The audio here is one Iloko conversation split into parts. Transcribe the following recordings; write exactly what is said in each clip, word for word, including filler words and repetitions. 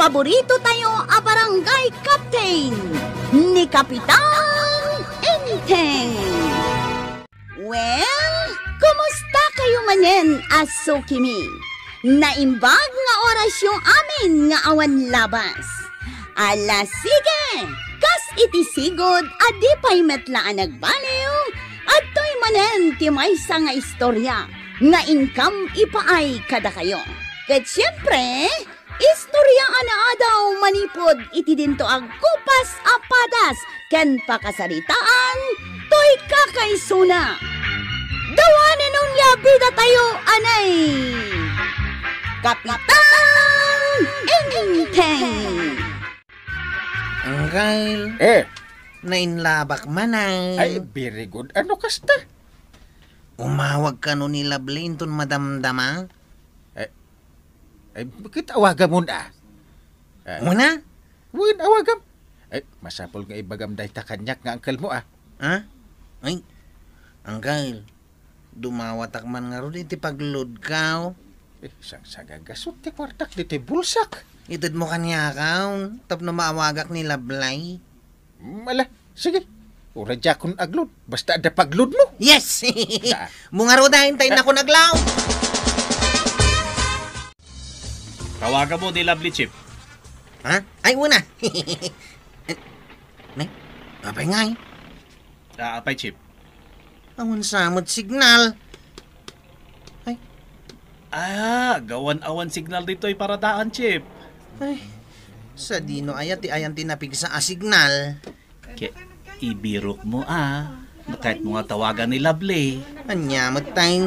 Paborito tayo a barangay captain, ni Kapitan Enteng. Well, kumusta kayo manen a sukimi? Naimbag nga orasyo amin nga awan labas. Ala, sige! Kas iti sigud a di pay met la a nagbaliw, adtoy manen ti maysa nga istorya nga inkam ipaay kadakayo. Ket siempre, istorya a naadaw manipud iti dinto agkupas a padas ken pakasaritaan toy kakaisuna. The one and only a bida tayo, anay! Kapitan Enteng! Uncle, Eh, nainlabak man ay. Ay, very good. Ano kasta? Umawag kano ni Lovely inton madamdama? Eh, ay, bakit awagan mo na? Eh, Muna? Wen, awagam. Eh, masapul nga ibagam dayta kaniak nga uncle mo, ah. Ha? Ay, uncle, dumawatak man ngarud iti pagload ko. Eh, sangsangagasut ti kuartak ditoy bulsak. Ited mo kaniak, ah, tapno maawagak ni Lablay. Mm, ala, sige. Uray diakon agload. Basta adda pagload mo. Yes! Da. Mungarud, intay nakon agload. Tawagan mo ni Lovely, Chief. Ha? Ay, una. Ne? Apay ngay? Ah, apay, Chief. Awan sa met signal. Ay. Ah, gawan awan signal ditoy paradaan, Chief. Ay. Sadino aya ti ayan ti napigsa a signal? Ke-, ibirok mo, ah. Kayat mo nga tawagan ni Lovely. Ania met, tay?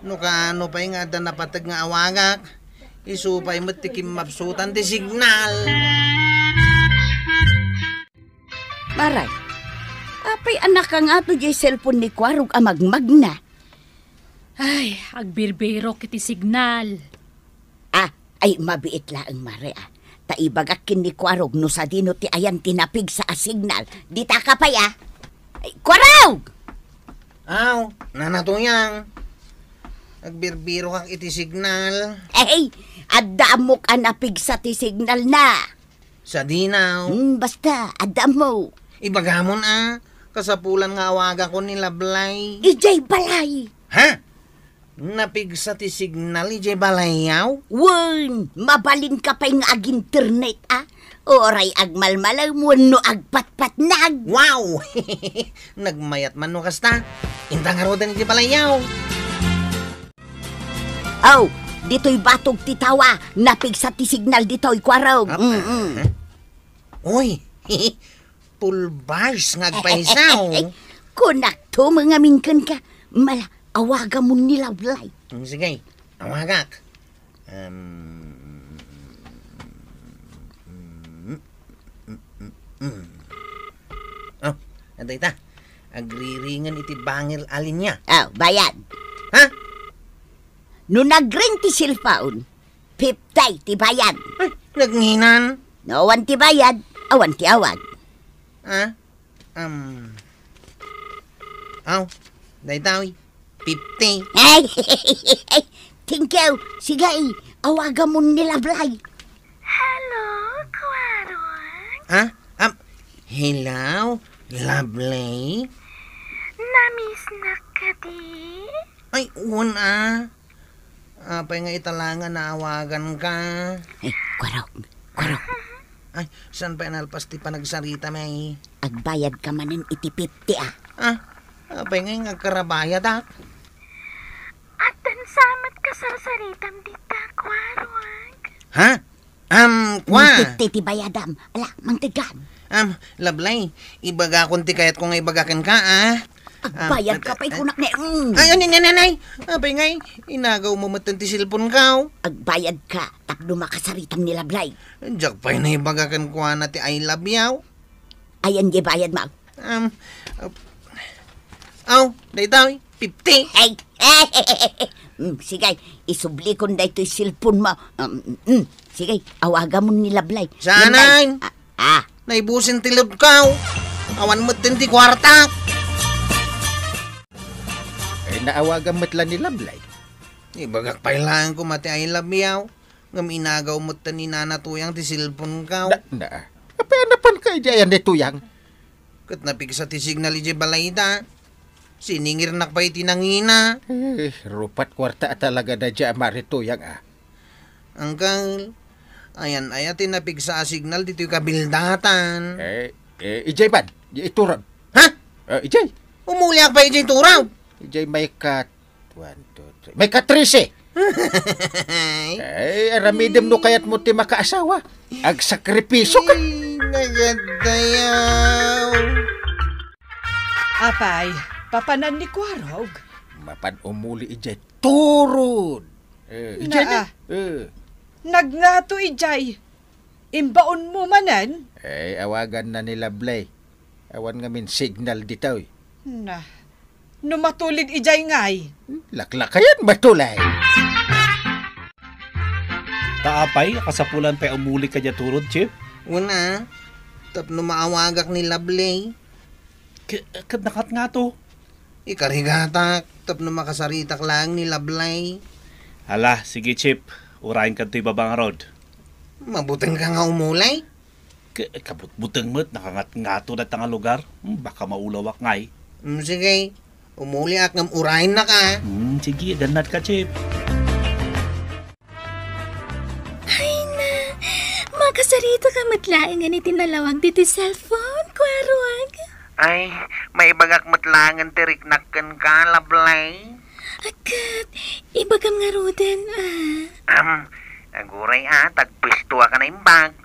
No kaano pay nga adda napateg nga awagak, isu pay met ti kimmapsutan ti signal. Maray, apay a nakangato diay cellphone ni Kuarog a magmagna? Ay, agbirbirok iti signal. Ah, ay, mabiit laeng, Mare, ah. Ta ibagak ken ni Kuarog no sadino ti ayan ti napigsa a signal. Dita ka pay, ah. Ay, Kuarog! Aw, Nana Tuyang. Agbirbirokak iti signal. Ay, adda ammok a napigsa ti signal na. Sadino? Hmm, basta, adda ammo. Ibagamon, ah. Kasapulan nga awagakon ni Lablay. Idiay balay. Ha? Napigsa ti signal idiay balayyo? Wen, mabalinka pay nga ag-internet, ah. Uray agmalmalem wenno agpatpatnag. Wow! Nagmayat man no kasta. Inta ngaruden idiay balayyo. Aw, ditoy batog ti tawa, napigsa ti signal ditoy, Kuarog. Apa? Mm-mm. Uy, full bars nga agpayso. Kunakto, mangamin kenka. Mala, awagamon ni Lablay. Mm, sige, awagak. Um, mm, mm, mm, mm. Oh, adda ita. Agriringen iti bangir a linya. Oh, bayad. Ha? No nagring ti cellphone, fifty ti bayad. Ay, nagnginan. No awan ti bayad, awan ti awag. Ha? Um. Aw, daytoy, fifty. Ay, thank you. Sige, awagamon ni Lablay. Hello, Kuarog. Ha? Um, hello, Lovely? Namiss na kadi? Ay, wen, ah. Apay nga ita la nga naawaganka? Ay, Kuarog, Kuarog. Ay, saan pay nalpas ti panagsarita, may? Agbayadka manen iti fifty, ah. Ah, apay nga agkarabayad, ah? Addan sa met kasarsaritam dita, Kuarog. Ha? Am, kua. Fifty ti bayadam. Ala, mangted kan. Am, Lablay, ibagakon ti kayatko nga ibaga kenka, ah. Agbayadka pay kunak ne, mm. Ay, ay, ay, ay, ay. Apay ngay, inagaw mo met ti cellphone ko. Agbayadka, tapno makasaritam ni Lablay. Diak pay naibaga kenkuana ti I love you. Ayan di bayad mo. Um, uh, aw, daytoy, fifty. Ay, mm, sige, isublikon daytoy cellphone mo. Um, mm, sige, awagamon ni Lablay. Saan? Yan, ay. Ah, ah. Naibusen ti load ko. Awan met ti kuarta. Eh, naawagam met la ni Lablay. Ibagak pay laeng koma ti I love you. Ngem inagaw metten ni Nana Tuyang ti cellphone-ko. Na, na. Apay a napanka idiay ayan ni Tuyang? Ket napigsa ti signal idiay balayda. Siningirnak pay iti nangina. Eh, rupat kuarta a talaga daydiay a Mari Tuyang, a. Uncle, ayan aya ti napigsa a signal ditoy kabildatan. Eh, eh, idiay man, di iturod. Ha? Eh, idiay. Umuliak pay idiay turod. Idiay may kat-, one, two, three. May katrese. Ay, aramidem no kayatmo ti makaasawa. Agsakripisio ka. Ay, nagadayaw. Apay, papanan ni Kuarog? Mapan umuli idiay turod. Eh, idiay na. Naa. Eh. Nagngato idiay. Imbaonmo manen? Eh, awaganna ni Lovely. Awan ngamin signal ditoy. Na, no matulid idiay ngay? Laklakayan matulay. Ta apay, kasapulan pay umuli ka dia turod, Chip? Wen a, tapno maawagak ni Lovely. K-, ket nakat ngato. Ikarigatak, tapno makasaritak laeng ni Lovely. Hala, sige, Chip. Urayen kadtoy baba ngarud. Mabuteng ka nga umuli? K-, kabutbuteng met, nakangatngato dayta nga lugar. Hmm, baka maulawak ngay. Hmm, sige. Umuliak ngem urayennak, a. Hmm, sige, agannad ka, Chip. Ay na, makasarita ka met laengen iti nalawag ditoy cellphone, Kuarog. Ay, maibagak met laengen ti riknak kenka, Lovely. Ket, ibagam ngaruden, a. Am, aguray a, tagpuesto a ka naimbag.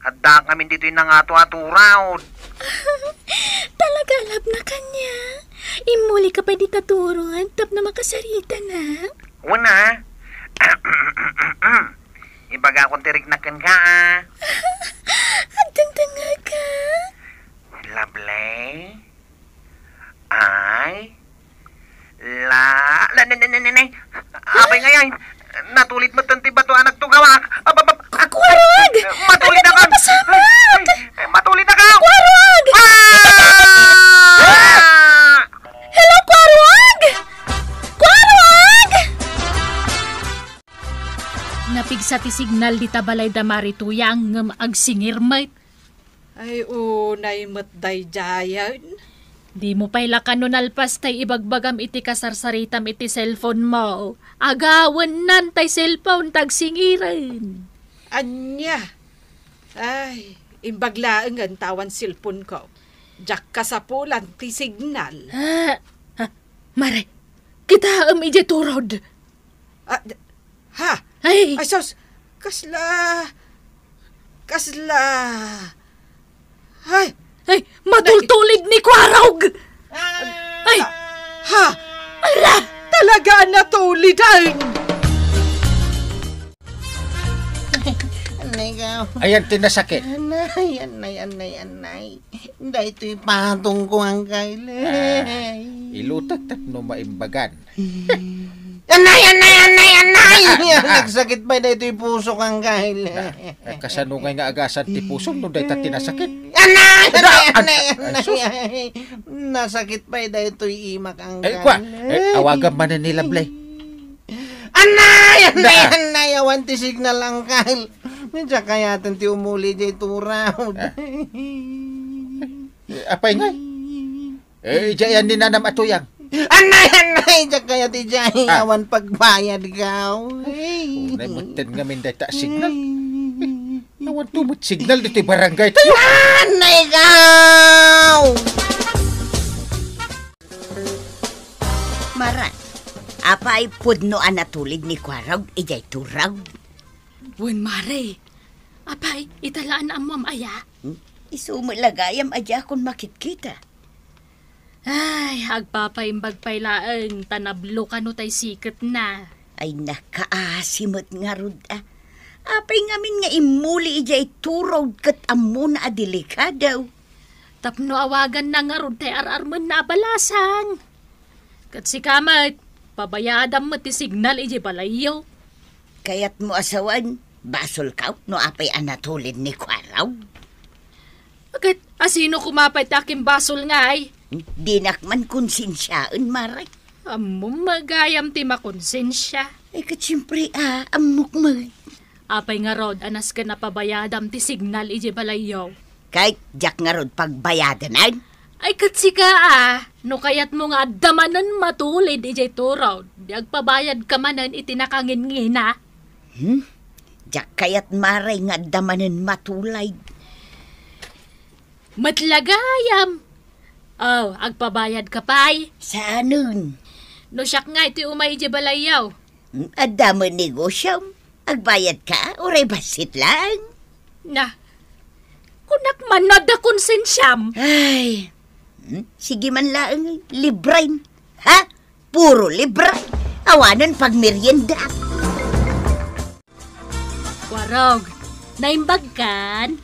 Adda ngamin ditoy nangato a turod. Talaga, alabna kania? Immuli ka pay dita turod tapno makasarita na? Wen a. Ibagakon ti riknak kenka, a. Agdengdengngeg ka? Lovely? Ay? La, la, na, na, na, na, na. Apay ngay, ay? Natulid met ti bato a nagtugawak. Ab, ab, ab, ah, Kuarog! Ay, matulid ako. Ay, ay, matulid ako. Kuarog! Ah! Hello, Kuarog! Kuarog! Napigsa ti signal dita balayda Mari Tuyang ngem agsingir met. Ay, unay met daydiayen. Dimo pay la kano nalpas tay ibagbagam iti kasarsaritam iti cellphone mo. Agawennan tay cellphone ta agsingiren. Ania? Ay, imbag laengen ta awan cellphone-ko. Diak kasapulan ti signal. Ah, ah, Mare, kitaem idiay turod. Ah, d-, ha? Ay. Ay, sus! Kasla, kasla. Ay. Ay, matultulid ni Kuarog! Ay. Ha? Ala! Talaga a natulid, ay! Anay ka. Ayan, tinasakit. Anay, anay, anay, anay. Daytoy patongko, Angkay. Ah, ilutek tapno maimbagan. Anay, anay, anay, anay! Nagsakit pay daytoy pusok, Angkay. Na, eh, kasano ngay nga agasan ti pusom no dayta ti nasakit? Anay, anay, anay, anay! Nasakit pay daytoy imak, Angkay. Eh, kwa, eh, awagan man ni Lovely. Anay, anay, anay! Awan ti signal, Angkay. Diak kayaten ti umuli diay turod. Eh, apay ngay? Eh, idiay ayan ni Nanam a Tuyang. Anay, anay, diak kayat idiay. Ah. Awan pagbayad, gaw. Ay. Unay metten ngamin dayta a signal. Awan to met signal ditoy barangay tayo. Anay, gaw! Mara, apay pudno a natulid ni Kuarog idiay turog? Wen, Mare. Apay, ita la a naammoam aya? Hmm? Isu met la gayam a diakon makitkita. Ay, agpapaimbag pay laeng ta nablo kano tay siketna. Ay, nakaasi met ngarud a. Apay ngamin nga immuli idiay turog ket ammona a delikado? Tapno awaganna ngarud tay ar-armenna a balasang. Ket sika met, pabayaadam met ti signal idiay balayyo. Kayatmo a sawen, basolko no apay a natulid ni Kuarog? Ket asino koma pay ti akimbasol ngay? Dinak man konsensiaen, Mare. Ammom met gayam ti makonsensia. Ay, ket siempre, a, ammok met. Apay ngarud a nasken a pabayadam ti signal idiay balayyo? Kay diak ngarud pagbayadanan? Ay, ket sika a, no kayatmo nga adda manen matulid idiay turod, di agpabayadka manen iti nakangingina. Hmm? Diak kayat, Mare, nga adda manen matulid. Met la gayam. Oh, agpabayadka pay? Saanen? No siak nga iti umay idiay balayyo. Hmm, adda met negosiom? Agbayadka, uray bassit laeng? Na, kunak man no adda konsensiam. Ay, hmm, sige man laeng, libren. Ha? Puro libre. Awanen pagmerienda. Warog, naimbagkan?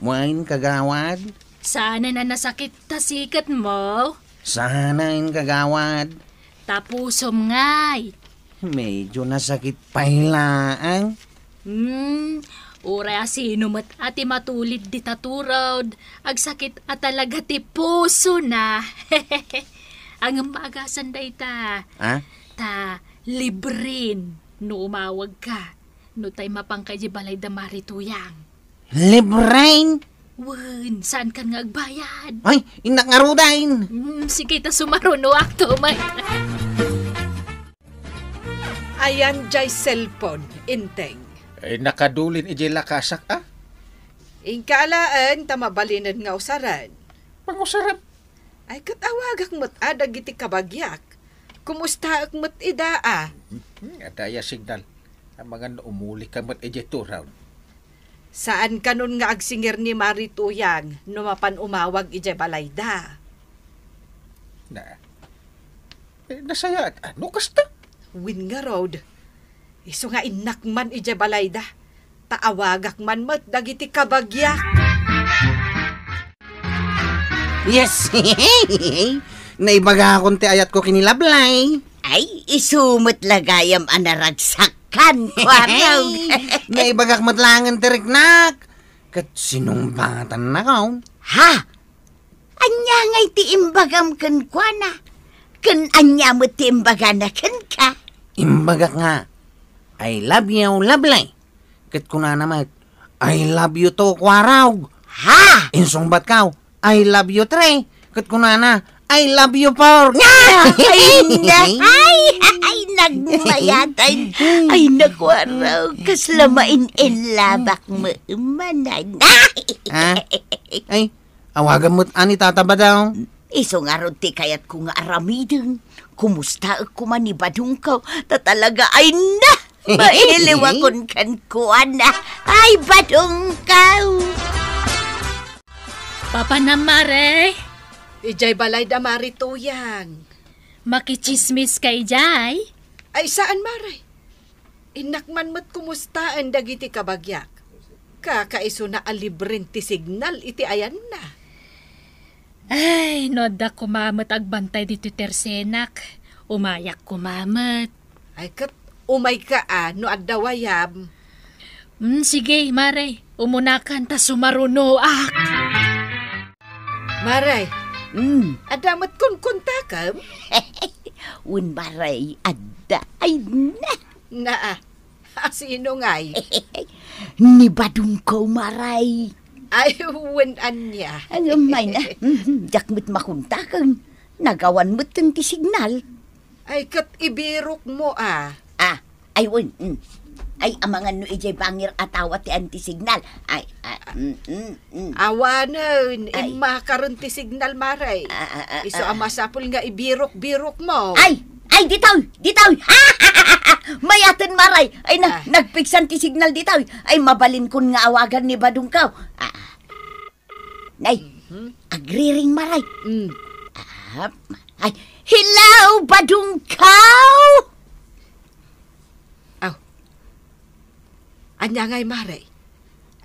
Wen, kagawad. Saanen a nasakit ta siketmo? Saanen, kagawad. Ta pusom ngay. Medyo nasakit pay laeng. Hmm, uray a sino met a ti matulid dita turod, agsakit a talaga ti pusona. Ngem maagasan dayta. Ah? Ta libren no umawagka, no tay mapanka idiay balay da Mari Tuyang. Libren? Wen, saankan nga agbayad. Ay, innak ngaruden. Hmm, sige, ta sumarunoak to, may. Ayan jay cellphone, Inteng. Ay, nakadulin idiay lakasak, a? Inka alaen ta mabalinen nga usaren. Pangusaram? Ay, ket awagak met a dagiti kabagiak. Kumustaek met ida a? Hmm, adda aya signal. Amangan no umulika met idiay turod. Saan kanon nga agsingir ni Mari Tuyang no mapan umawag idiay balayda? Na, eh, nasayaat, ano kasta? Wen ngarud, isu nga innak man idiay balayda, ta awagak man met dagiti kabagiak. Yes! Naibagakon ti ayatko ken ni Lablay. Ay, isu met la gayam a naragsak kan kuarog. Naibagak met laengen ti riknak. Ket sinungbatannakon. Ha? Ania ngay ti imbagam kenkuana? Ken ania met ti imbagana kenka? Imbagak nga, "I love you, Lablay." Ket kunana met, "I love you too, kuarog." Ha? Insungbatko, "I love you three." Ket kunana, "I love you four." Ay, na, ay, ay, nagmayatan. Ay, nakuarog, kasla main-inlabak mo, manan. Ha? Ay, awagan met ani tata Badong. Isu ngarud ti kayatko nga aramiden. Kumustaek koma ni Badongko? Ta talaga, ay na! Mailiwakon kenkuana. Ay, Badongko! Papanam, Mare? Idiay balay da Mari Tuyang. Makitsismis ka idiay? Ay, saan, Mare. Innak man met kumustaen dagiti kabagiak. Kakaisuna a libren ti signal iti ayanna. Ay, no adda koma met agbantay ditoy tersenak, umayak koma met. Ay, ket umayka a no adda wayam. Mm, sige, Mare, umunakan ta sumarunoak. Mare, mm, adda met kunkuntakem? Wen, Mare, adda. Ay, na. Naa, a sino ngay? Ni Badongko, Mare. Ay, wen ania. Ay, umay na. Mhm, diak met makuntaken. Nagawan met ti signal. Ay, ket ibirokmo a. Ah, ay, wen, mm. Ay, amangan no idiay bangir a tawa ti anti-signal. Ay, ah, mm, mm, mm. Awanen, ay, immakaren ti signal, Mare. Ah, ah, ah, isu a, ah, masapul nga ibirok-birokmo. Ay, ay, ditoy, ditoy. Mayaten, Mare. Ay, na, ah, nagpigsan ti signal ditoy. Ay, mabalinkon nga awagan ni Badongko. Ah. Nay, mhm, agriring, Mare. Mm. Ah, ay, hello, Badongko! Aw. Ania ngay, Mare?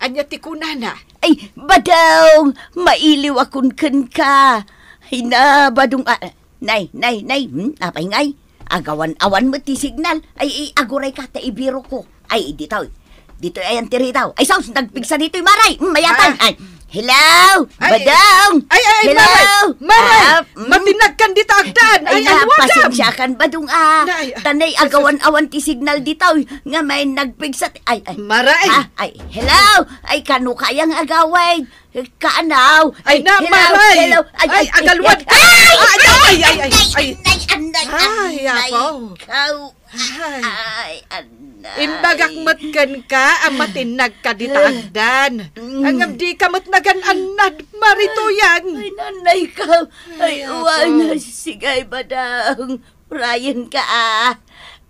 Ania ti kunana? Ay, Badong, mailiwakon kenka. Ay na, Badong, ah, nay, nay, nay, hmm, apay ngay? Agawan-awan met ti signal. Ay, ay, agurayka ta ibirokko. Ay, ditoy. Ditoy ayan ti ritaw. Ay, sus, nagpigsa ditoy, Mare. Hmm, mayatan. Ah. Ay. Hello? Ay, Badong? Ay, ay, ay, Hello? Maray! Maray! Ah, mm. Matinagkan dita agdan! Ay, Ay, na, alwagam! Pasensiakan, Badong, ah. Na, ay, ah, Tanay pasen- agawan-awan ti signal ditoy, nga may nagpigsat. Ay, ay. Maray! Ah, ay, hello? Ay, kano kayang agawid? Kaanaw? Ay, Ay, na, hello? Maray! Hello? Ay, Ay, ay, agalwad ay, ka! ay, Ay, ay, ay, ay, ay, ay! Ay, anday, Ay, anday, apo. ikaw. Ay. Ay, anay. Imbagak met kenka a matinagka dita agdan. Mm. Ngem dika met nagan-annad, Maritoyan. Ay, nanay ka. Ay, Ay, uwan, apo. Sige, Badong. Urayen ka, ah.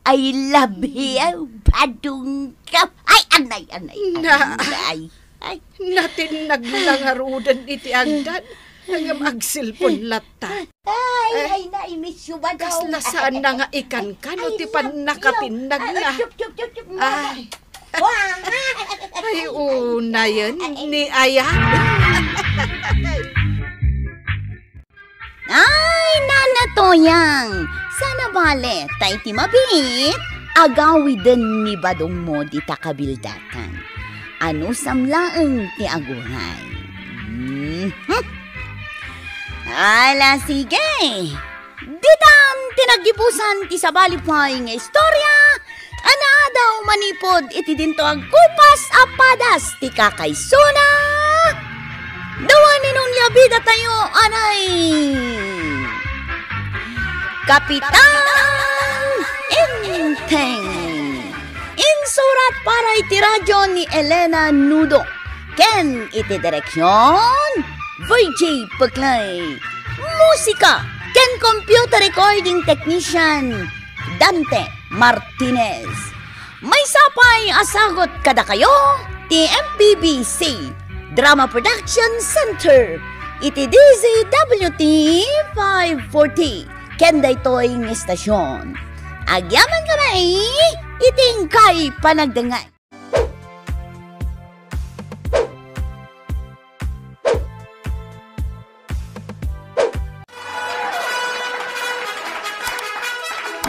I love you, Badong ka. Ay, anay, anay, Na. anay. Ay. Natinag la ngaruden iti agdan. Ngem agselpon latta. Ay, Ay. Ay, naimiss you ba daw? Kasla saan na nga ikan ka no Ay, ti love pannakatinag you. Na. Ay, chup, chup, chup, chup, Ay. Ay, unayen ni Aya. Ay, Nana Toyang, sana bale, tay ti mabit, agawiden ni Badong mo dita kabildatan. Anusam laeng ti aguray. Mhm. Ala, sige. Ditan ti naggibusan ti sabali pay nga istorya a naadaw manipud iti dinto agkupas a padas ti kakaisuna. Dawanen unay a bidatayo, anay. Kapitan Enteng. Insurat para iti radyo ni Elena Nudo. Ken iti direksyon, V J Peclay. Musika ken computer recording technician, Dante Martinez. Maysa pay a sagut kadakayo ti M P B C Drama Production Center iti D Z W T five forty ken daytoy nga istasyon. Agyaman kami iti inkay panagdengngeg.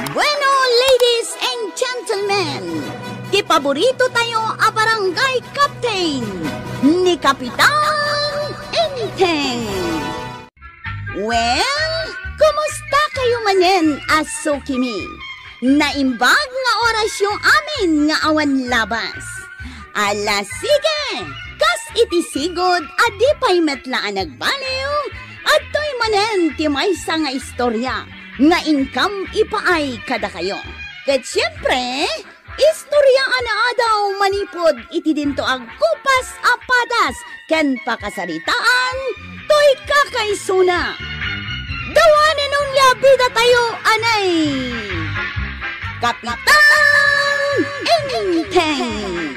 Bueno, ladies and gentlemen, ti paborito tayo a barangay captain, ni Kapitan Enteng. Well, kumusta kayo manen a sukimi? Naimbag nga orasyo amin nga awan labas. Ala, sige! Kas iti sigud a di pay met la a nagbaliw, adtoy manen ti maysa nga istorya nga inkam ipaay kadakayo. Ket siempre, istorya a naadaw manipud iti dinto agkupas a padas ken pakasaritaan toy kakaisuna. Dawanen unay a bidatayo, anay. Kapitan Enteng.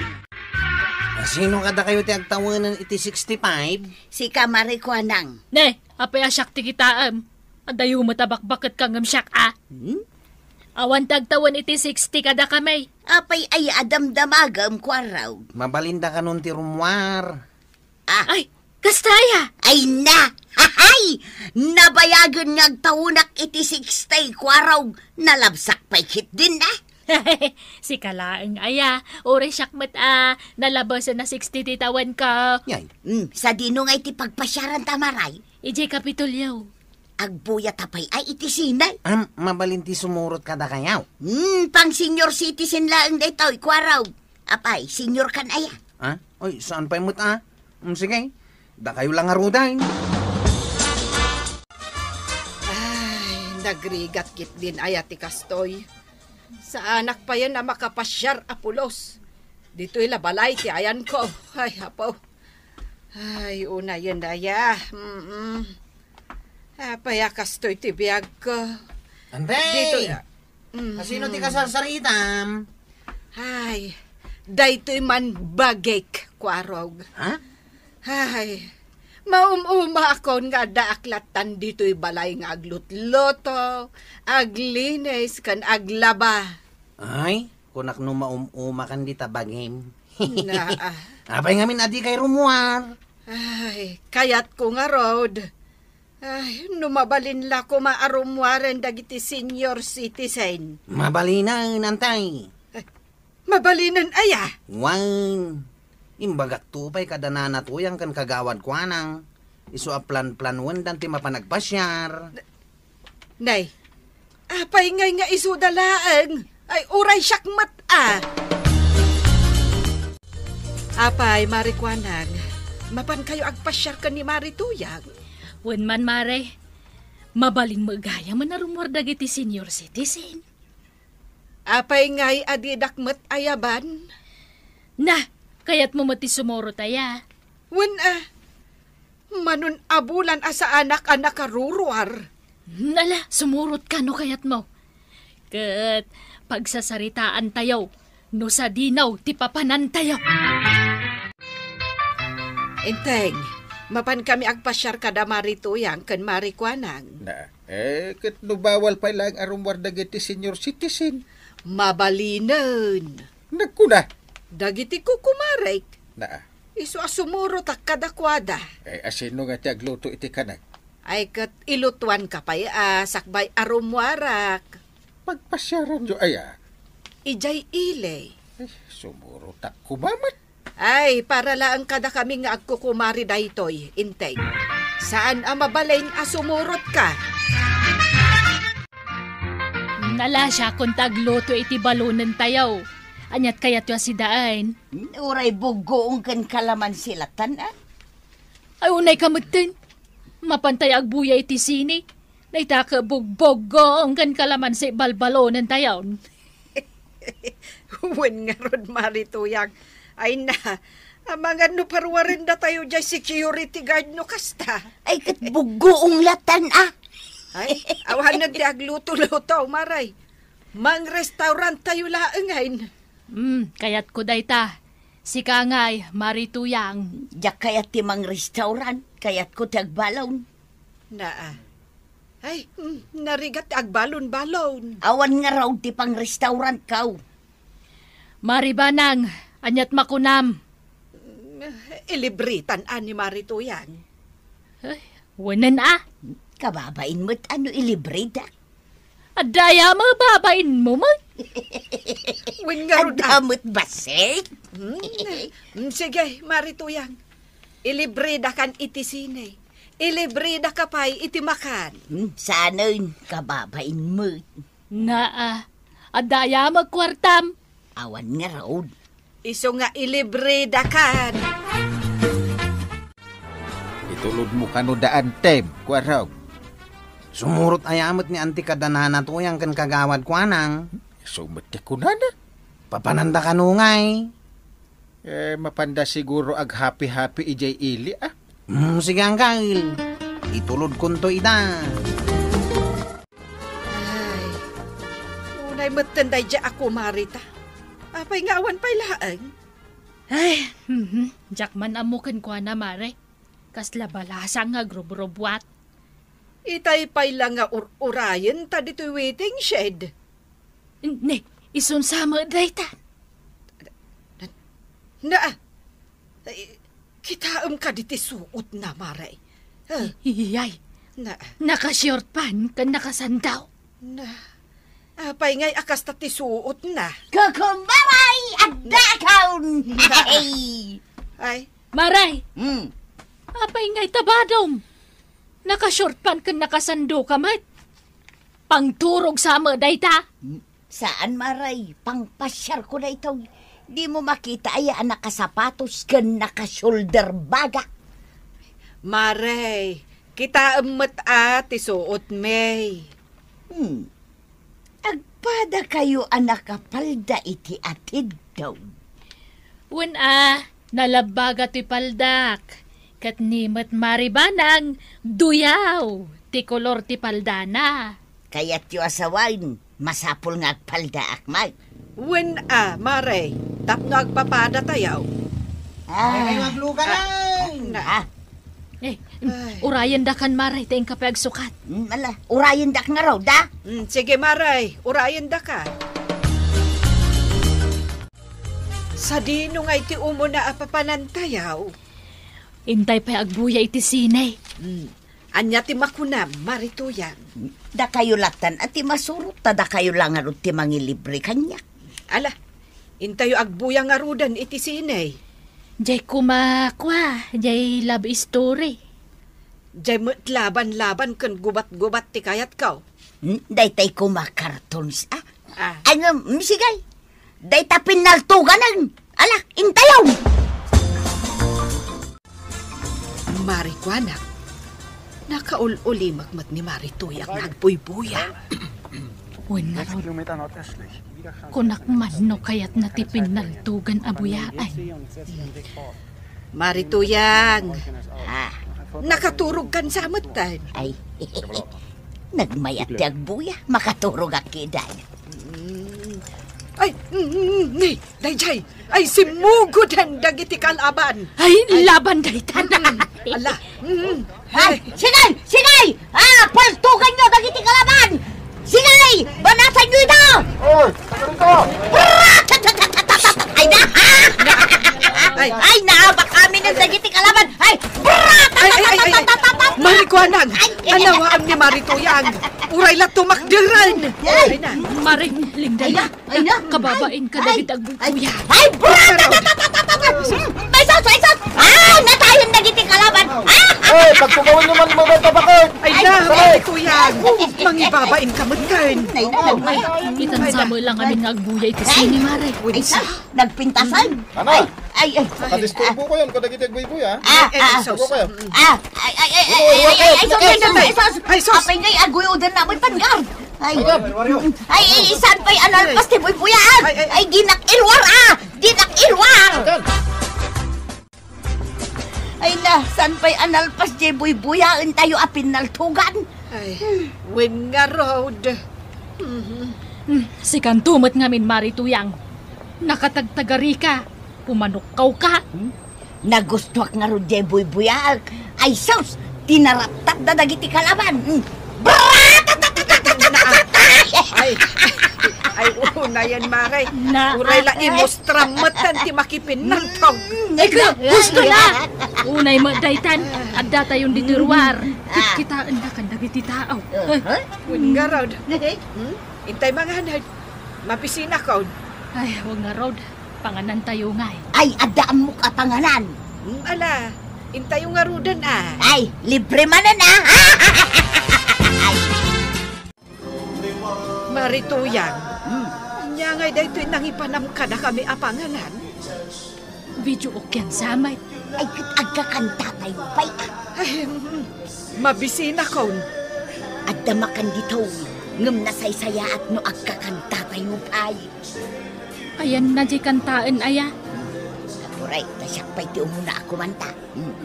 Sino kadakayo ti agtawenen iti sixty-five? Sika, Marikuanang. Ne, apay a siak ti kitaem? Adayo met a bakbaket ka ngem siak a. Hmm? Awan ti agtawen iti sixty kadakami. Apay aya a damdamagem, Kuarog? Mabalinda kanon ti rummuar. Ah. Ay, kasta aya? Ay na! Hahay! Nabayagen nga agtawenak iti sixty, Kuarog. Nalabsak pay ketdin, a? Sika laeng aya, uray siak met a nalabasen a sixty ti tawenko. Yay. Hmm, sadino ngay ti pagpasiaranta, Maray? Idiay Kapitolyo. Agbuyat a pay ay iti sine? Am, mabalin ti sumurot kadakayo. Hmm, pang senior citizen laeng daytoy, Kuarog. Apay, senior kan aya? Ha? Oy, saan pay met a? Hmm, sige. Dakayo la ngaruden. Ay, nagrigat ketdin aya ti kastoy. Saanak payen a makapasiar a pulos. Ditoy la balay ti ayanko. Ay, apo. Ay, unayen aya. Mm-mm. Apay a kastoy ti biagko. Antay! Ditoy, ah, mm. Kasino ti kasarsaritam? Ay, daytoy man bagik, Kuarog. Ha? Ay, maum-umaakon nga addaak lattan ditoy balay nga aglutluto, aglinis, ken aglaba. Ay, kunak no maum-umakan dita bagim. Naa. Apay ngamin a dikay rummuar? Ay, kayatko ngarud. Ay, no mabalin la koma a rummuaren dagiti senior citizen. Mabalinen, antay. Ay, mabalinen aya? Wen. Imbagakto pay kada Nana Tuyang ken Kagawad Kuanang. Isu a planplanwendan ti mapan agpasiar. Nay, apay ngay nga isuda laeng? Ay, uray siak met a. Apay, Mari Kuanang, mapankayo agpasiar ken ni Mari Tuyang? Wen man, Mare. Mabalin met gayam a rummuar dagiti senior citizen. Apay ngay a didak met ayaban? Na, kayatmo met ti sumurot aya? Wen a, manon a bulan a saanak a nakaruruar. Nala, sumurotka no kayatmo. Ket pagsasaritaantayo no sadino ti papanantayo. Enteng, mapankami agpasiar kada Mari Tuyang ken Mari Kuanang. Na, eh, ket no bawal pay laeng a rummuar dagiti senior citizen? Mabalinen. Nagkuna? Dagiti kukumarek. Na. Isu a sumurotak kadakuada. Eh, asino nga ti agluto iti kanek? Ay, ket ilutuanka pay a sakbay a rummuarak. Pagpasiaranyo aya? Idiay ili. Ay, sumurotak koma met. Ay, para laeng kadakami nga agkukumare daytoy, Enteng. Saan a mabalin a sumurotka. Nala, siakon ti agluto iti balonentayo. Aniat kayatyo a sidaen? Uray buggoong ken kalamansi lattan, a? Ay, unayka metten. Mapantay agbuya iti sine. Dayta ket buggoong ken kalamansi balbalonentayon. Wen ngarud, Mari Tuyang. Ay na, amangan no paruarendatayo diay security guard no kasta. Ay, ket buggoong lattan, a? Ay, awanen ti agluto-luto, Mare. Mangrestauranttayo laengen. Hmm, kayatko dayta. Sika ngay, Mari Tuyang. Diak kayat ti mangrestaurant, kayatko ti agbalon. Naa. Ay, hmm, narigat ti agbalon-balon. Awan ngarud ti pangrestaurantko. Mari Banang, aniat makunam? Hmm, ilibretan a ni Mari Tuyang. Ay, wenen a. Kababain met a no ilibredak. Adda aya met babainmo met. Wen ngarud, adda a met bassit. Hmm. Hmm, sige, Mari Tuyang. Ilibredakan iti sine. Ilibredaka pay iti makan. Hmm, saanen, kababain met. Naa, adda aya met kuartam? Awan ngarud. Isu nga ilibredakan. Itulodmo kano da antem, Kuarong. Sumurot aya met ni Anti kada Nana Tuyang ken Kagawad Kuanang. Isu met ti kunana. Papananda kano ngay? Eh, mapanda siguro aghapi-hapi idiay ili, a? Hmm, sige, Angkel. Itulodkonto ida. Ay, unay metten daydiay a kumareta. Apay nga awan pay laeng? Ay, mhm. Diak man ammo kenkuana, Mare. Kasla balasang nga agrubrubuat. Itay pay la nga ur-urayenta ditoy waiting shed. Ne, isunsa met dayta? Na, ay, kitaem kadi ti suotna, Mare? Ah. Iyay. Na. Naka-short pant ken nakasando. Na, apay ngay a kasta ti suotna? Kukumbaray! Adda akon! Ay. Ay. Mare! Hmm. Apay ngay ta badom? Naka-short pant ken nakasando ka met. Pangturog sa met dayta? Hmm. Saan, Mare. Pangpasiarko daytoy. Dimo makita aya a nakasapatos ken naka-shoulder bag? Mare, kitaem met a ti suotmi. Hmm. Agpadakayo a nakapalda iti atiddom? Wen a, nalabbaga ti paldak. Ket ni met Mari Banang, duyaw ti kolor ti paldana. Kayatyo a sawen, masapul nga agpaldaak met. Wen a, Mare, tapno agpapadatayo. Ah. Ay, kayo agluganan! Ah. Eh, ay. Urayendakan, Mare, ta inka pay agsukat. Mm, ala, urayendak ngarud, a? Mm, sige, Mare, urayendaka. Sadino ngay ti umuna a papanantayo? Intay pay agbuya iti sine. Mm. Ania ti makunam, Mari Tuyang? Dakayo lattan a ti masurot, ta dakayo la ngarud ti mangilibre kaniak. Ala, intayo agbuya ngaruden iti sine. Jay koma kua, jay love story. Jay met laban-laban ken gubat-gubat ti kayatko. Hmm, daytay koma cartoons, ah. Ah. Ay, ngem, sige. Dayta pinnaltuganen. Ala, intayo. Mare kuanak, nakaul-ulimek met ni Mare Tuyang nga agbuybuya. Wen ngarud, kunak man no kayatna ti pinnaltugan a buyaen. Mare Tuyang, ah, nakaturogkan sa metten. Ay, nagmayat ti agbuya, makaturogak kadi. Mm. Ay, mm, mm, mm, ni, dayjay, ay, simmugoden dagiti kalaban. Ay, laban daytan. Mm, ala, mm, Ay, ay. Sige! Sige! Ah, paltuganyo dagiti kalaban! Sige! Banasanyo ida! Oy, taga rito! Ay na! Ay. Ay, naabak amin ang dagiti kalaban! Ay! Ay, ay, ay, ay. Mare kuanak, ay, ay. Anawaam ni Mare Tuyang. Uray la tumakderen. Ay. Ay na. Mare, linda na. Ay na. Kababain ka dagiti agbuybuya. Ay, bra! Ay, sus, ay, sus! Ah, natayen dagiti kalaban! Ah! Ay, pagtugawan niyo man mga tabakan! Ay, na, Mare Tuyang! Mangibabain ka met ken. Ay, na, nagmay. Itan sa mo lang amin nga agbuya iti sini, Mare. Ay, sus, nagpintasan. Ano? Ay, ay, ay. Nakadisturbo ko yan, kadagiti agbuybuya. Ah, ay, ay, ah. Sus. Ah, ay, ay, ay, ay, ay, ay, sus, ay, sus, ay, sus. Apay ngay, aguyodan na, may panggar. Ay. Ay, ay, saan pa'y analpas ti buybuyaan? Ay, ay, ay. Ay, dinak ilwar, ah! Dinak ilwar! Ay na, saan pa'y analpas ti buybuyaentayo a pinnaltugan? Ay, wen ngarud. Mhm. Hmm, sikanto met ngamin, Mare Tuyang. Nakatagtagari ka. Pumanukkaw ka. Hmm? Nagustuak ngarud diay buybuyaek. Ay, sus! Tinaraptatda dagiti kalaban. Hmm. Ay, ay, unayen, Mare. Na- Uray la imustram met ti makipinnaltog. Hmm. Ay, ka, husto na! Unay met daytan, addatayon ditoy ruar. Kitkitaenna kadagiti tao. Uh-huh. Wen ngarud. Hmm? Intay manganad. Mabisinakon. Ay, wen ngarud. Panganantayo ngay. Ay, adda ammok a panganan. Hmm, ala, intayo ngaruden, a. Ay, libre manen, a. Ay. Mare Tuyang, hmm, ania ngay daytoy nangipanam kadakami a panganan? Video okay sa met. Ay, ket agkakantatayo pay, a. Ay, hmm, mabisinakon. Adda makan ditoy, ngem nasaysayaat no agkakantatayo pay. Ayanna diay kantaen aya? Uray, ta siak pay ti umuna a kumanta. Hmm.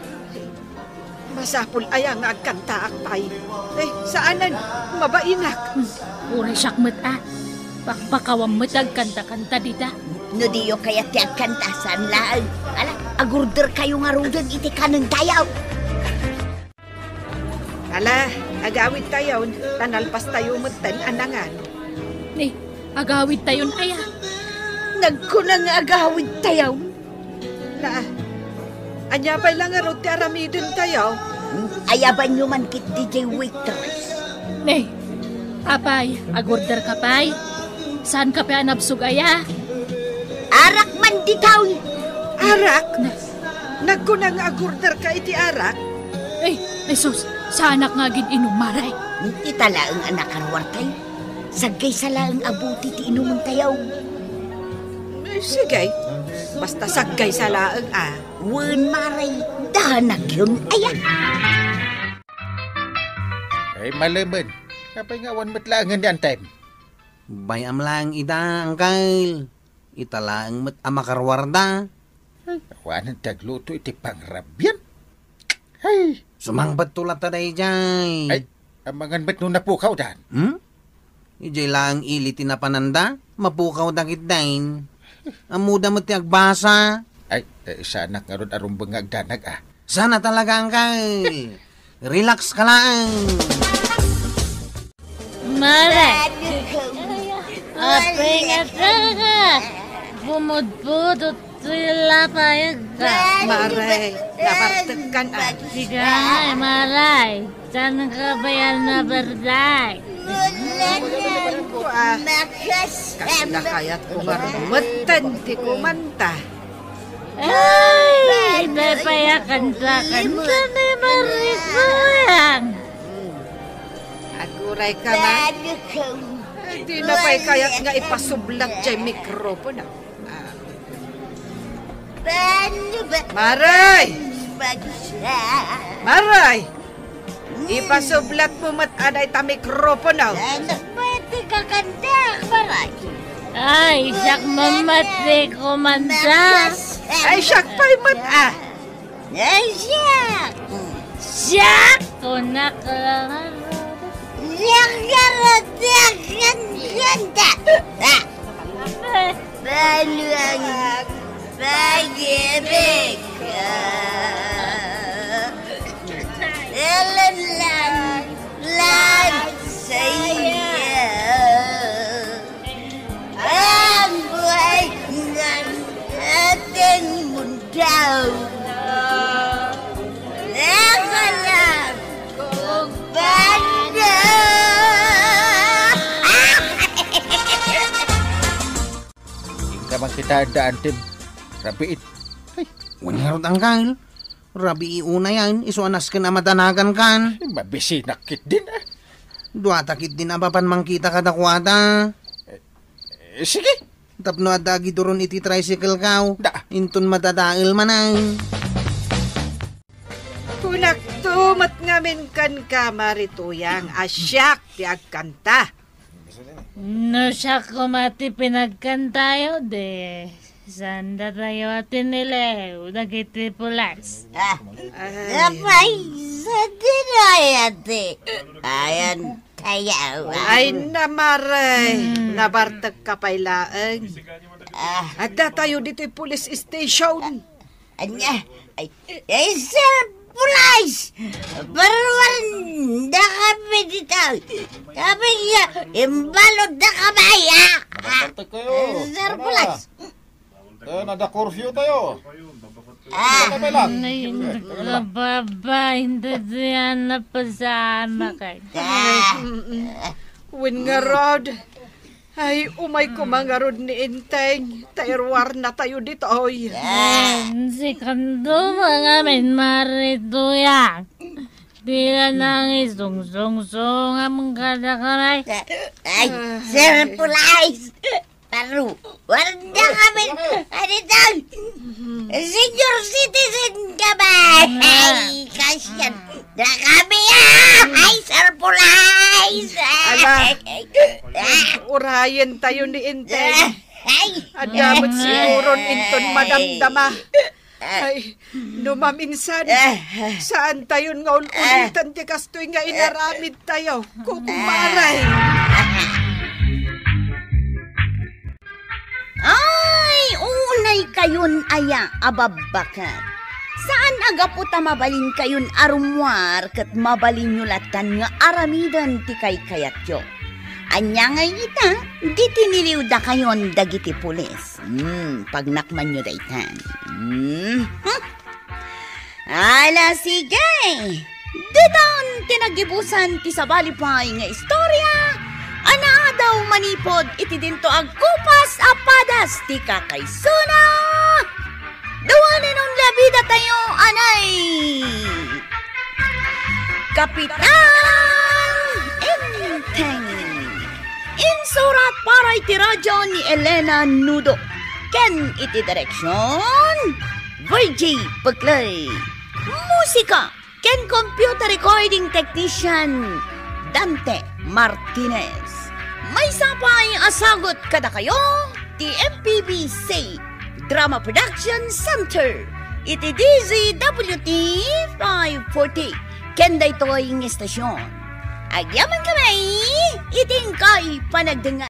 Masapul aya nga agkantaak pay? Eh, saanen, mabainak. Hmm. Uray siak met a. Pakpakawam met agkanta-kanta dita. No diyo kayat ti agkanta, saan laeng. Ala, agorderkayo ngaruden iti kanentayo. Ala, agawidtayon, ta nalpastayo metten a nangan. Ni, agawidtayon aya? Nagkuna nga agawidtayon. Na, ania pay la ngarud ti aramidentayo? Hmm, ayabanyo man ketdi diay waitress. Ni, apay, agorder ka pay? Saan ka pay a nabsog aya? Arak man ditoy. Arak? Na, Nagkuna nga agorder ka iti arak? Ay, ay sus, saanak nga agin-inum, Mare. Ita laeng a nakaruartayo. Saggaysa laeng a buti ti inumentayo. Eh, sige. Basta saggaysa laeng, a. Wen, Mare, danagyon aya. Ay, malemen. Apay nga awan met laengen ni Antem? Bay-am laeng ida, Angkel. Ita laeng met a makaruarda. Ay, awanen ti agluto iti pangrabian. Ay! Sumangpetto latta daydiay. Ay, amangan met no napukawdan. Hmm? Idiay laeng ili ti napananda, mapukawda ketdin. Ammoda met ti agbasa. Ay, eh, saanak ngarud a rumbeng nga agdanag, a. Sana talaga, Angkel. Relax ka laeng. Mare! Apay nga talaga? Bumudbudot ti lapayag ka. Mare, nabartek kan, a. Sige, Mare. Saan ka ba yan nabartek? Ko, a. Kas nakayat ko nga rumetten ti kumanta. Ay, ita pay a kanta, kanta ni Marikuyang. Aguray ka man. Eh, di na pay kayat nga ipasublat jay mikropono. Ah. Maray! Maray! Ipasublat mo met a dayta mikropono. Ano? Pwede ka kanta, Maray? Ay, siak met ti kumanta. Ay, siak pay met a. Ay, siak. Siak, kunak lang. Siak, siak, siak, siak. Ah. Baluang pag-ibig ko. Ilan lang, lang sa iyo. Ang buhay ng ating mundo. Nakalam kong banda. Inka man kita adda antim. Rabiit. Ay, wen ngarud, Angkal. Rabii unay, isu a nasken a madanagan kan. Ay, mabisinak ketdin, ah. Duata ketdin a mapan mangkita kadakuada. Eh, eh, sige. Tapno adda agiduron iti tricycle kaw. Da. Inton madadael manen. Kunakto met ngamin kenka, Marituyang, a siak ti agkanta. No siak koma ti pinagkantayo, di saan datayo a tinilew dagiti pulis? Ah, ay. Apay, sa dinaya ti ayan tayaw. Ay, namare, hmm. Nabartek ka pay laeng. Ah. Adda tayo ditoy police station. Ania? Ay, ay, Sir Pulis! Paruarda kami dita. Kami nga, imbalod na kami, ah! Mabartek kayo. Sir Pulis! Eh, nada curfew tayo. Ah. Kami lang. Ay, nagkababa, hindi siya napasama kay. Ah. Wen ngarud, ay, umay koma ngarud ni Enteng, ta iruarna tayo ditoy. Sika koma ngamin, Marituyang. Dila nangisungsungsong a mangkadakaray. Ay, Sir Pulis! Paruarda kami. Ano ito? Senior citizen kami. Ay, kasyan. Da kami, ah! Ay, Sir Pulis! Ala, urayen tayo ni Enteng. Ay! Adda met siguron inton madamdama. Ay, no maminsan, saan tayon nga ul-ulitan ti kastoy nga inaramid tayo. Kukumaray. Ay, unay kayon aya a babbaket. Saan a gapu ta mabalin kayon a rummuar ket mabalinyo latan nga aramiden ti kaykayatyo. Ania ngay ita, di tiniliwda kayon dagiti pulis. Hmm, pagnakmanyo daytan. Hmm. Ala, sige! Ditan ti nagibusan ti sabali pay nga istorya a naadaw manipud iti dinto agkupas a padas ti kakaisuna. Duanen on labida tayo, anay! Kapitan Enteng. Insurat para iti radyo ni Elena Nudo. Ken iti direksyon, Virgie Peclay. Musika ken computer recording technician, Dante Martinez. Maysa pay a sagut kadakayo ti M P B C Drama Production Center iti D Z W T five forty. Ken daytoy nga istasyon, agyamankami iti inkay panagdengngeg.